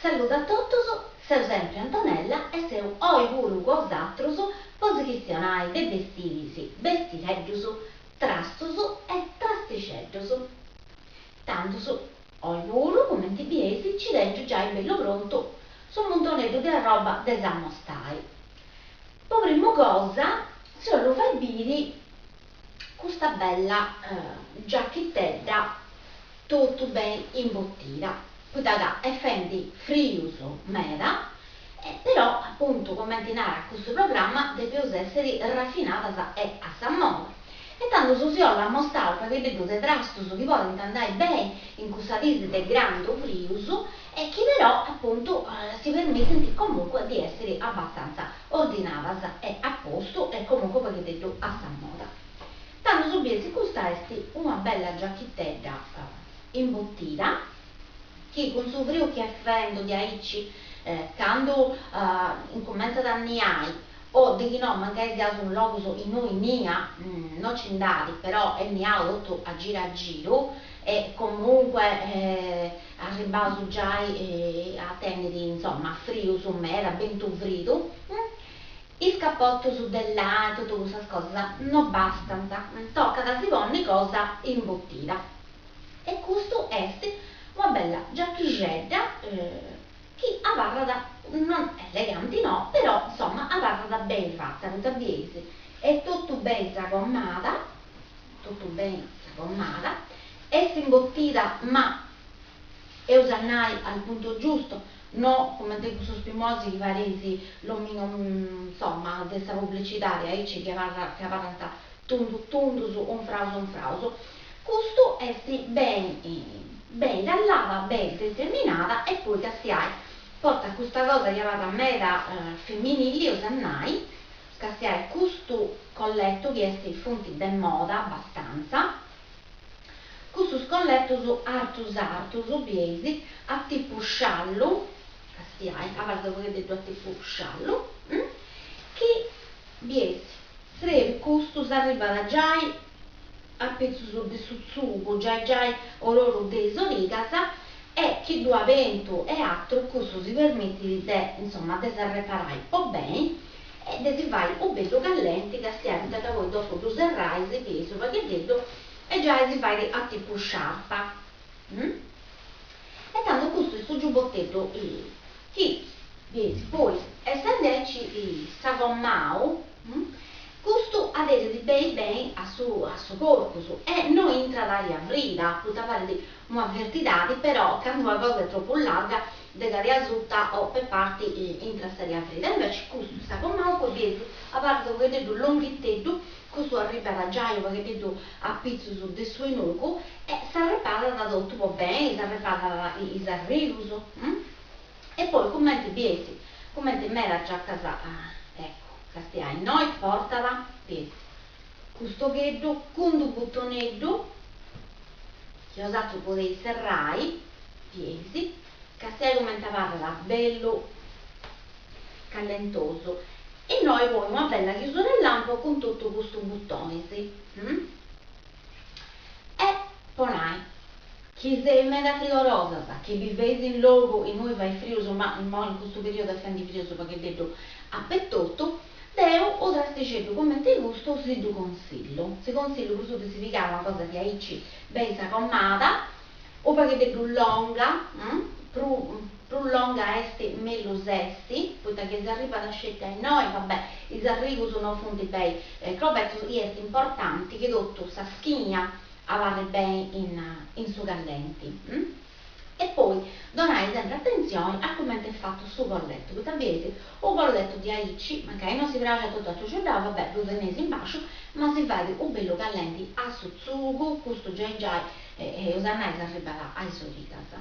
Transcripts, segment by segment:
Saludu a totus, seu sempri Antonella e seu oi puru cun bosatrus po si chistionai de bestiris, bestireddus, trastus e trastixeddus. Tandus, oi puru, cumenti bieis, nci tèngiu giai bellu prontu su muntoneddu de arroba de s'amostai. Po primu cosa si 'ollu fai biri custa bella giachitedda totu beni imbotida, poita ca est fendi frius meda, e però apuntu cumenti narat custu programma depeus essiri rafinadas e a sa moda. E tandus si 'ollu amostai u' pagheddeddu de trastus chi podint andai beni in custa disi de grandu frius e chi però apuntu si permitint comunque di essiri abbastanza ordinadas e a postu e comunque u' pagheddeddu a sa moda. Tandus bieis custa est una bella giachitedda imbotida chi cun su friu chi est fendu diaici candu incumentzat a niai o de chi no mancai siaus in logus innui nia no ci nd'at però est niau totu a giru a giru e comunque arribbaus giai a tenniri insoma frius meda, bentu fridu, is capotus de lana e totu cussas cosas no bastant, tocat a si ponni cosa imbotida e custu est una bella giachixedda chi abarrat non eleganti no, però insoma abarrat beni fata, poita bieis est totu beni sagomada, totu beni sagomada, est imbotida ma eus a nai al punto giusto, no cumenti cussus pimosi chi pareis l'omino insoma de sa pubblicidadi aici chi abarrat chi abarrant tundu tundus unfraus unfraus, custu est beni beni tallada, beni determinada e poi castiai portat custa cosa chi abarrat meda femminili eus a nai, castiai custu collettu chi est funt de moda abbastanza, custus collettus artus artus bieis a tipu sciallu, castiai abarrat u' pagheddeddu a tipu sciallu, chi bieis srebit custu s'arribat giai apitzus de su tzugu giai giai ororu de is origas e chi ddu at bentu e atru custu si permitit de insoma de s'arreparai po beni e de si fai u' bellu callenti castiai poita ca poi dopu ddu serrais bieis u' pagheddeddu e giai si fait a tipu sciarpa e tandu custu est su giubboteddu chi bieis poi essendi aici sagomau custu aderit beni beni a su a su corpus e no intrat aria frida poita parit un'avvertidadi però candu una cosa est tropu larga de cali asuta o pe parti intrat s'aria frida inveci custu sagomau poi bieis abarrat u' pagheddeddu longhiteddu custu arribat giai u' pagheddeddu apitzus de su 'enugu e s'arreparat totu po beni s'arreparat is arrigus E poi cumenti bieis, cumenti meda giacas, eccu, castiai, innoi portat, bieis, custu ogheddu cun d'u butoneddu chi 'osatrus podeis serrai, bieis, castiai cumenti abarrat bellu callentosu. Innoi poi una bella chiusura a lampu cun totu custus butonis. E po nai, Chi seis meda frigorosas, chi biveis in logu innui fait frius ma immoi in custu periodu est fendi frius u' pagheddeddu apetotu, deu u' trastixeddu cumenti custu si ddu consillu. Si consillu prus de si pigai una cosa diaici beni sagomada, u' pagheddeddu longa, prus prus longa est mellus est, poita chi s'arribat sceti a innoi, va bè, is arrigus no funt beni crobetus i est importanti chi totu sa schina abarrit beni in su callenti. E poi donai sempri atentzioni a cumenti est fatu su collettu, poita bieis u' collettu diaici, mancai no si praxat totu aciuciuddau, va bè, ddu teneis in basciu, ma si fait u' bellu callenti a su tzugu, custu giai giai eus a nai s'arribat a is origas.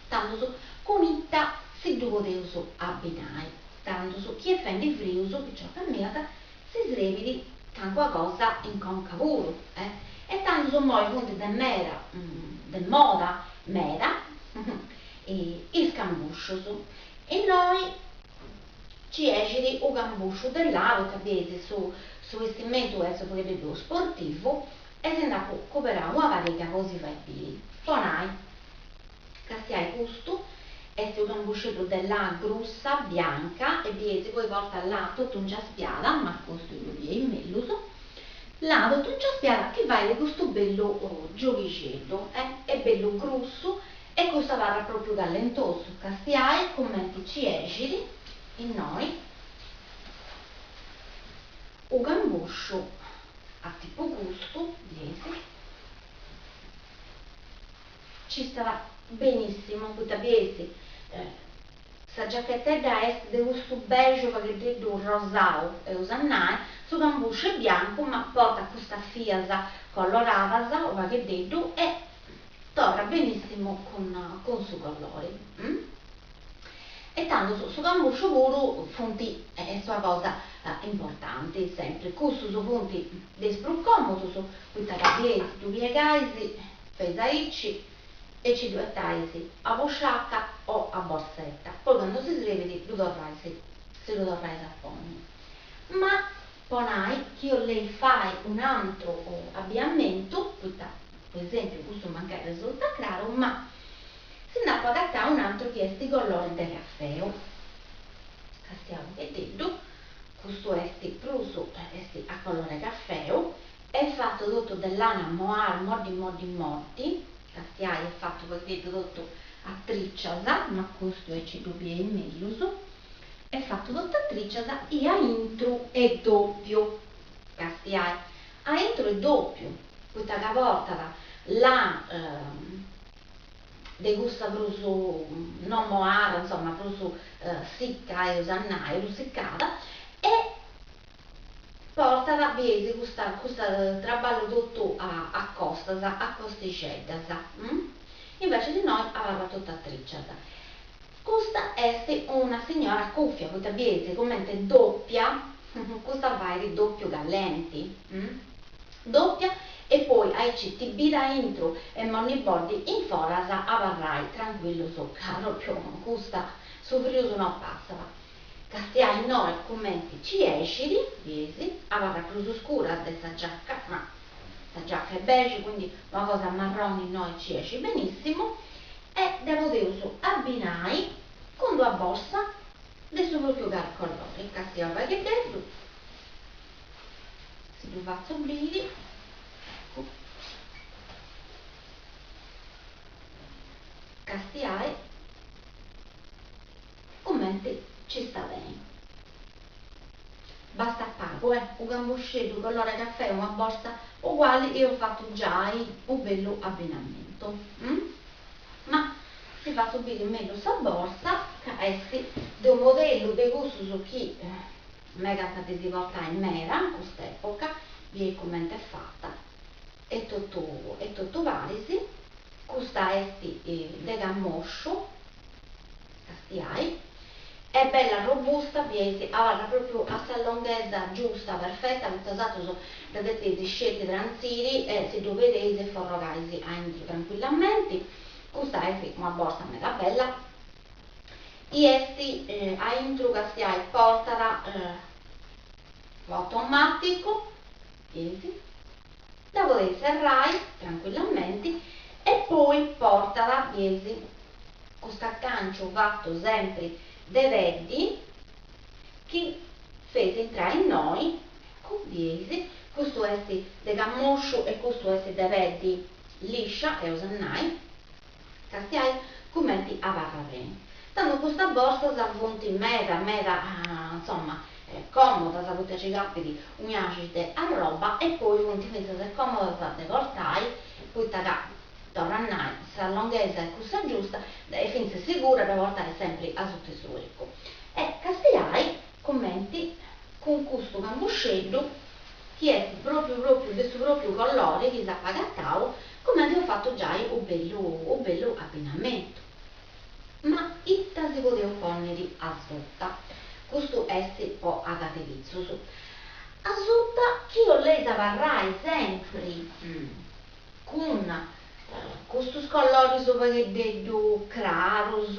Tandus cun ita si ddu podeus abbinai? Tandus chi est fendi frius, piciocas mias, si srebit calincuna cosa in conca puru, eh! E tandus immoi funt de meda, de moda meda, is cambuscius. Innoi nci 'exit u' cambusciu de lana, poita bieis su su bestimentu est u' pagheddeddu sportivu, e si nd'apu coberau una pariga po si fai biri. Po nai, castiai custu. Est unu cambusceddu de lana grussa, bianca, e bieis poi portat lana totu inciaspiada, ma custu ddu bieis mellus, lana totu inciaspiada chi fait custu bellu gioghixeddu, est bellu grussu e custu abarrat propriu callentosu, castiai cumenti ci 'exit innoi u cambusciu a tipu custu, bieis. Ci stat benissimu, poita bieis, sa giachetedda est de custu beige u pagheddeddu rosau, eus a nai, su cambusciu est biancu ma portat custas fias coloradas u pagheddeddu e torrat benissimu cun cun su colori. E tandus su cambusciu puru funt, est una cosa importanti sempri, cussus funt de is prus comodus, poita ca bieis ddu piegais Feis aici e ci ddu 'etais a busciaca o a borsetta, poi candu si srebit ddu torrais, si ddu torrais a ponni. Ma po nai chi 'olleis fai un'antru abiamentu, poita po esempiu custu mancai resultat craru, ma si nd'apu agatau un'antru chi est colori de cafeu, castiau u' pagheddeddu, custu est prus, est a colore cafeu, Est fatu totu de lana mohair moddi moddi moddi, castiai est fatu u' pagheddeddu totu a tricias, ma custu aici ddu bieis mellus, est fatu totu a tricias i aintru est doppiu, castiai, aintru est doppiu, poita ca portat lana de cussa prus no mohair, insoma prus sicca eus a nai, prus siccada e Portat, bieis, custa custu traballu totu a a costas, a costixeddas, invecias innoi abarrat totu a tricias. Custa est una signora cuffia, poita bieis cumenti est doppia, custa fait doppiu callenti, doppia e poi aici tibida aintru e moddi moddi in foras abarrai tranquillus ca propriu custa su frius no passat. Castiai innoi cumenti ci 'exit, bieis, abarrat prus scura de sa giacca, ma sa giacca est beige, quindi una cosa marroni innoi ci 'exit benissimu, e dda podeus abbinai cun d'una borsa de su propriu colori, castiai u' pagheddeddu, si ddu fatzu biri, eccu, castiai Cumenti ci sta beni. Bastat pagu, eh, u cambusceddu colore caffè e una borsa uguali e eus fatu giai u bellu abbinamentu. Ma si fatzu biri mellus sa borsa ca est de u modellu de cussus chi megant de si portai meda in cust'epoca, biei cumenti est fata, est totu est totu paris, custa est de camosciu Castiai. Est bella robusta, bieis, abarrat propriu a sa longhesa giusta, perfetta, poita bosatrus dda depeis sceti trantziri e si ddu pedeis e forrogais aintru tranquillamenti. Custa est una borsa meda bella i est aintru, castiai, portat automaticu, bieis, dda podeis serrai tranquillamenti e poi portat, bieis, Cust'acànciu fatu sempri de peddi chi feis intrai innoi, eccu, bieis, custu est de camosciu e custu est de peddi liscia, eus a nai, castiai cumenti abarrat beni. Tandu custas borsas funt meda meda, insoma, comodas poita ci capit un'axi de arroba e poi funt fintzas comodas de portai, poita ca Torru a nai, sa longhesa est cussa giusta e fintzas sigura dda portais sempri asuta 'e su ecu. E castiai cumenti cun custu cambusceddu chi est propriu propriu de su propriu colori chi s'apu agatau, cumenti eus fatu giai u bellu u bellu abbinamentu. Ma ita si podeus ponniri asuta? Custu est po agate pitzus. Asuta chi 'olleis abarrai sempri Cun custus coloris u pagheddeddu crarus,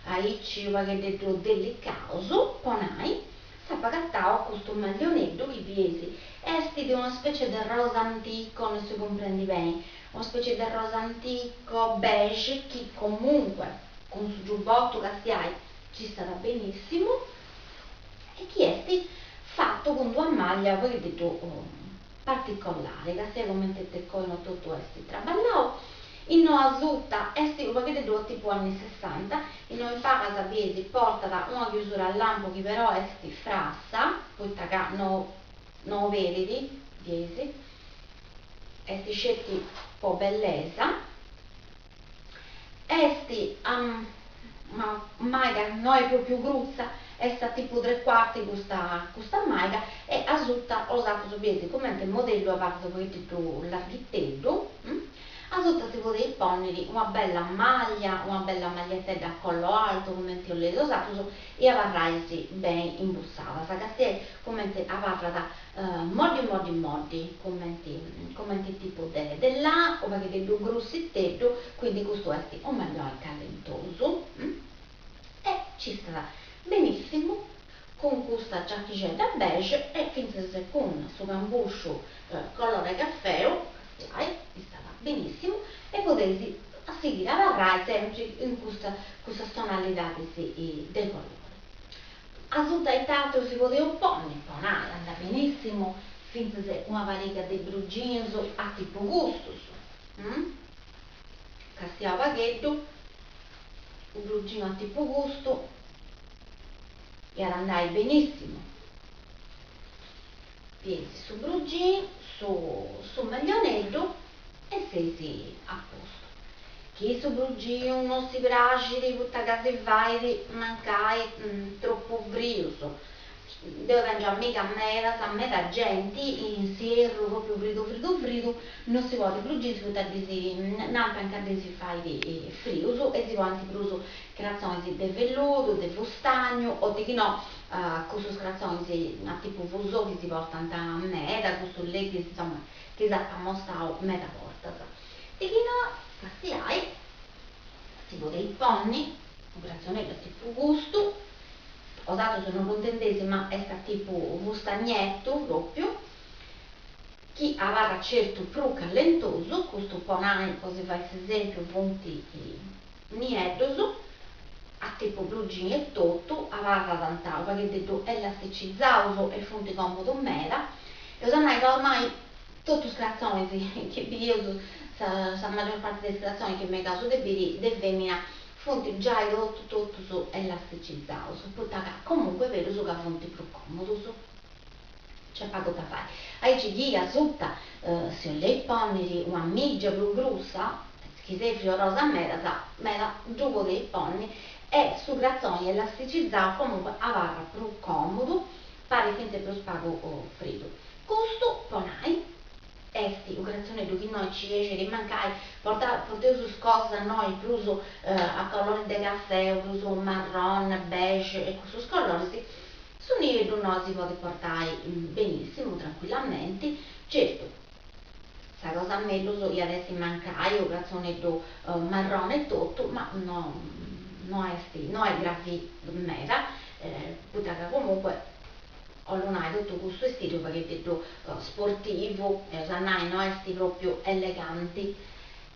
aici u pagheddeddu delicaus, po nai, s'apu agatau custu mallioneddu chi bieis, est de una specie de rosa antico, no si cumprendit beni, una specie de rosa antico beige chi comunque. Cun su giubbottu castiai ci stat benissimu e chi est fatu cun d'una maglia u' paghededdu particolari, castiai cumenti de coinu totu est traballau, innoi asuta est u' paghededdu a tipu anni sessanta, innoi in palas bieis portat una chiusura a lampu chi però est frassa, poita ca no no oberit, bieis, est sceti po bellesa. Est a maiga no est propriu crutza, est a tipu tre quarti custa custa maiga e asuta 'osatrus bieis cumenti modellu abarrat u' paghiteddu larghiteddu, asuta si podit ponniri una bella maglia, una bella magliettedda a collo alto cumenti 'oleis 'osatrus e abarrais beni imbussadas, castiai cumenti abarrat Moddi moddi moddi, cumenti cumenti tipu de de lana, u' paghiteddu grussiteddu, quindi custu est u' maglioni callentosu e ci stat benissimu cun custa giachixedda beige e fintzas cun su cambusciu colore caffeu, castiai, istat benissimu e podeis sighiri a abarrai sempri in custa custas tonalidadis de colori. Asuta it'atru si podeus ponni, po nai, andat benissimu fintzas una pariga de blue jeans a tipu custus, castiau pagheddu, u' blue jean a tipu custu iat andai benissimu, bieis su blue jean, su su maglioneddu e seis a postu. Chi su blue jean no si praxit poita ca si fait mancai tropu frius, deu tengiu amigas medas, meda genti in s'ierru propriu fridu fridu fridu no si ponit blue jeans poita ddis nant ca ddis fait frius e si ponint prus cratzonis de velludu, de fustagnu o dichinò cussus cratzonis a tipu fusò chi si portant meda, cussus leggings insoma chi s'apu amostau meda bortas. Dichinò, castiai, si podeit ponni unu cratzoneddu a tipu custu, 'osatrus no ddu intendeis ma est a tipu fustagnettu propriu, chi abarrat certu prus callentosu, custu po nai, po si fai s'esempiu, funt nieddus, a tipu blue jean etotu, abarrant u' paghededdu elasticizaus e funt comodus meda, eus a nai ca ormai totu is cratzonis chi bieus, sa sa maggior parti de is cratzonis chi megaus de biri de femina funt giai totu totus elasticizaus, poita ca comunque berus ca funt prus comodus, nc'est pagu ita fai. Aici chi asuta si 'oleis ponniri una mìgia prus grussa, chi seis friorosa meda meda ddu podeis ponni e su cratzoni elasticizau comunque abarrat prus comodu, parit fintzas prus pagu fridu. Custu, po nai, est u' cratzoneddu chi innoi ci 'exit mancai porta porteus is cosas innoi prus a colori de cafè o prus marron, beige e cussus coloris, su nieddu innoi si podit portai benissimu, trancuillamenti, certu sa cosa mellus iat essi mancai u' cratzoneddu marrone etotu, ma no no est no est gravi meda, poita ca comunque 'ollu nai totu custu 'estiri u' paghededdu sportivu, eus a nai, no est propriu eleganti.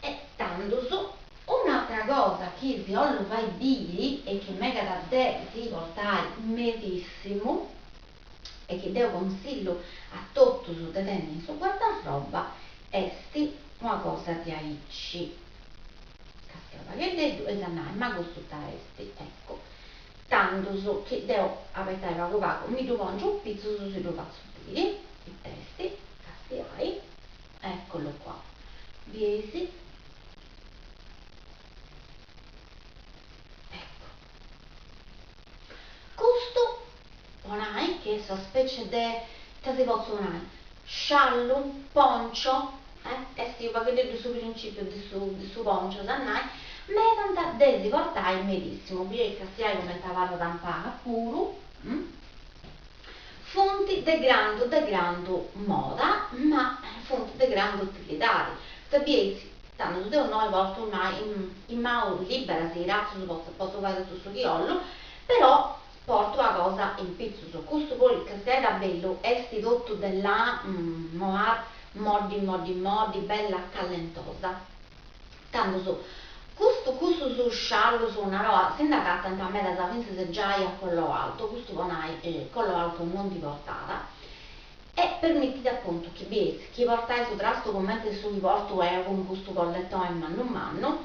E tandus, un'atra cosa chi si 'ollu fai biri e chi megat de si portai medissimu e chi deu consillu a totus de tenni in su guardarroba est una cosa diaici. Castia u' pagheddeddu eis a nai, ma custu ita est? Eccu. Tandus, chi deu abetai pagu pagu mi ddu pongiu in pitzus si ddu fatzu biri, it'est, castiai, eccolo qua, bieis, ecco, custu po nai chi est una specie de, ita si potzu nai, sciallu, poncho, eh, est u' paghededdu su principiu de su de su poncho, eus a nai, megant de si portai medissimu, bieis castiai cumenti abarrat in palas puru, funt de grandu de grandu moda, ma funt de grandu utilidadi, poita bieis, tandus deu innoi portu nai in manu liberas is bratzus potzu fai totu su chi 'ollu, però Portu una cosa in pitzus, custu poi castiai ita bellu, est totu de lana mohair moddi moddi moddi, bella callentosa. Tandus, Custu custus sciallus naroa si nd'agatant medas fintzas giai a collo alto, custu po nai collo alto non ndi portat e permitit apuntu chi bieis chi portais su trastu cumenti su chi portu eo cun custu colletoni mannu mannu,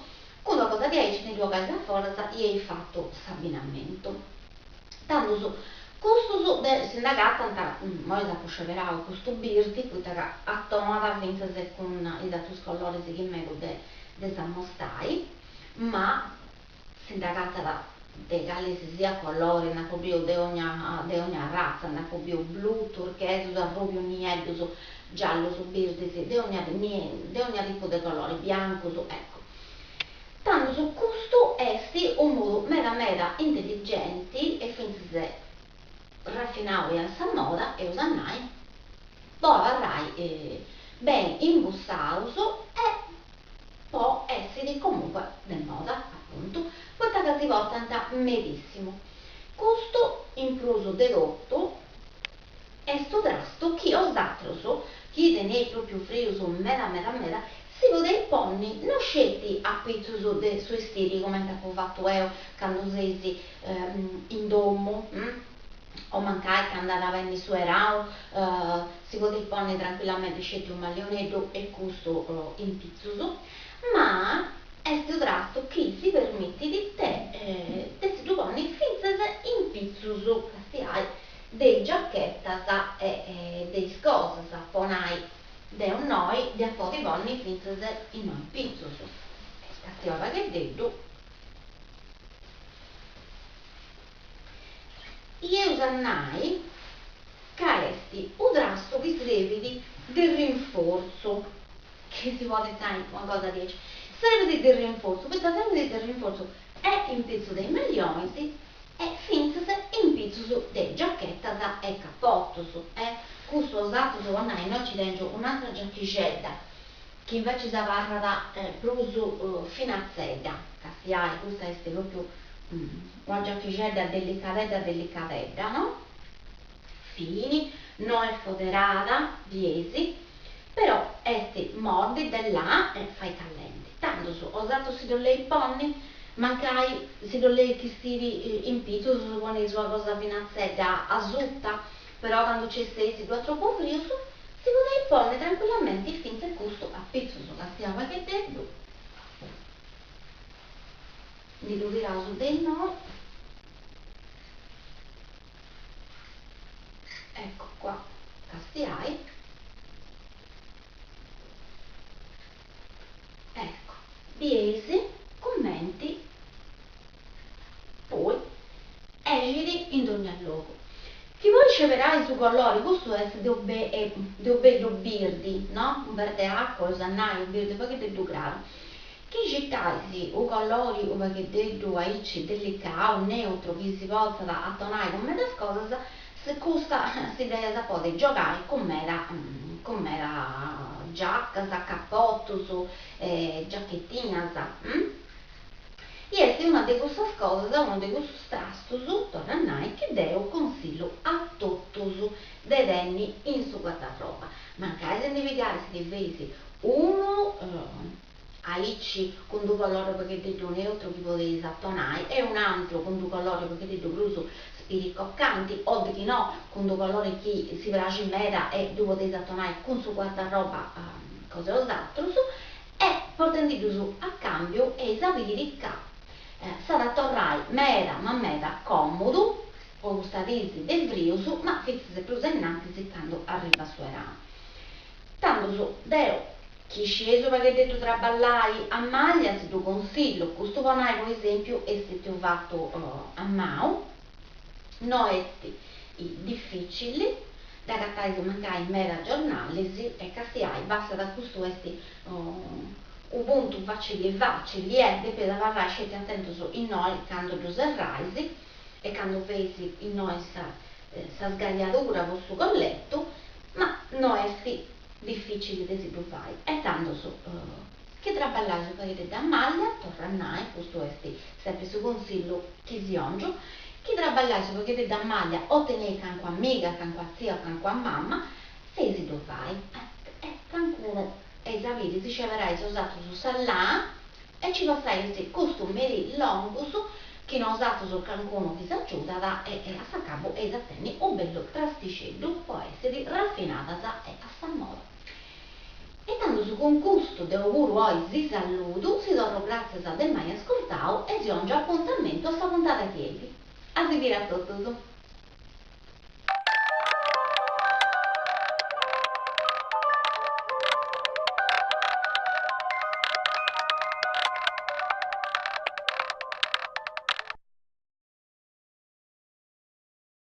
cun una cosa diaici ndi ddu 'ogais a foras i eis fatu s'abbinamentu. Tandus, custus de si nd'agatant, immoi s'apu sceberau custu birdi poita ca atonat fintzas e cun is atrus coloris chi megu de de s'ammostai, ma si nd'agatat de cali si siat colori, nd'apu biu de ogna de ogna arratza, nd'apu biu blu, turchesus, arrubius, nieddus, giallus, birdis, de ogna de ogna tipu de colori, biancus, ecco. Tandus custu est unu modu meda meda intelligenti e fintzas rafinau e a sa moda, eus a nai, po abarrai beni imbussaus e po essiri comunque de moda, apuntu, poita ca si portant medissimu. Custu, in prus de totu, est unu trastu chi osatrus, chi teneis propriu frius meda meda meda, si podeis ponni no sceti apitzus de su 'estiri cumenti apu fatu eo candu seis in domu, o mancai candu at a benni su 'eranu, si podit ponni trancuillamenti sceti unu mallioneddu e custu in pitzus, ma est unu trastu chi si permitit de de si ddu ponni fintzas in pitzus, castiai, de is giachetas e de is cosas, po nai, deu innoi dd'ia podi ponni fintzas innoi in pitzus, castiau unu pagheddeddu. I eus a nai ca est u' trastu chi srebit de rinfortzu, chi si podit nai una cosa diaici, srebit de rinfortzu, poita srebit de rinfortzu e in pitzus de is mallionis e fintzas in pitzus de giachetas e capotus, e custu osatrus po nai innoi nci tengiu un'atra giachixedda chi invecis abarrat prus finatzedda, castiai, custa est propriu una giachixedda dellicadedda dellicadedda, no? Fini, no est foderada, bieis, però est moddi de là e fait callenti. Tandus, osatrus si dd'olleis ponni, mancai si dd'olleis chistiri in pitzus, poneis una cosa finatzedda asuta, Però candu nci seis ddu at tropu frius, si podeis ponni trancuillamenti fintzas custu a pitzus, castiau pagheddeddu, ndi ddu tiraus de innoi, ecco qua, castiai, ecco, bieis cumenti Poi 'exit in dogna logu. Chi poi sceberais su colori, custu est de de u' bellu birdi, no? U' verde acqua, eus a nai, u' birdi u' pagheddeddu craru. Chi circais u' colori u' pagheddeddu aici delicau, neutru, chi si potzat atonai cun medas cosas, custa si dda iais a podi giogai cun meda cun meda giacas, capotus, giachetinas. I est una de cussas cosas, unu de cussus trastus, torru a nai, chi deu consillu a totus de tenni in su guardarroba, mancai si ndi pigais si ndi feis unu aici cun d'u colori u' pagheddeddu neutru chi podeis atonai e un'antru cun d'u colori u' pagheddeddu prus spiricoccanti o dichinò cun d'u colori chi si praxit meda e ddu podeis atonai cun su guardarroba cosa 'e osatrus E portendiddus a càmbiu eis a biri ca s'at a torrai meda ma meda còmodu po custa diis de frius, ma fintzas prus ainnantis candu arribat su 'eranu. Tandus deu, chi scieis u' pagheddeddu traballai a maglia si ddu consillu, custu po nai po esèmpiu est stètiu fatu a manu, no est dificili, dd'agatais mancai in meda giornalis e castiai, bastat custu est u' puntu facili facili e depeis abarrai sceti atentus innoi candu ddu serrais e candu feis innoi sa sa sgaiadura po su colletu, ma no est dificili de si ddu fai e tandus chi traballais u' pagheddeddu a maglia, torru a nai, custu est sempri su consillu chi si 'ongiu, chi traballais u' pagheddeddu a maglia o teneis calincuna amiga, calincuna tzia o calincuna mamma, feisi ddu fai, e cancunu eis a biri si sceberais osatrus sa lana. E ci passais custus merì longus chin nosatrus o cancunu chi s'agiudat e a s'acabu eis a tenni u bellu trastixeddu po essiri rafinadas e a sa moda. E tandus cun custu deu puru oi si salludu, si torru gràtzias de m'ai ascurtau e si 'ongiu apuntamentu a sa puntada chi 'enit. A si biri a totus!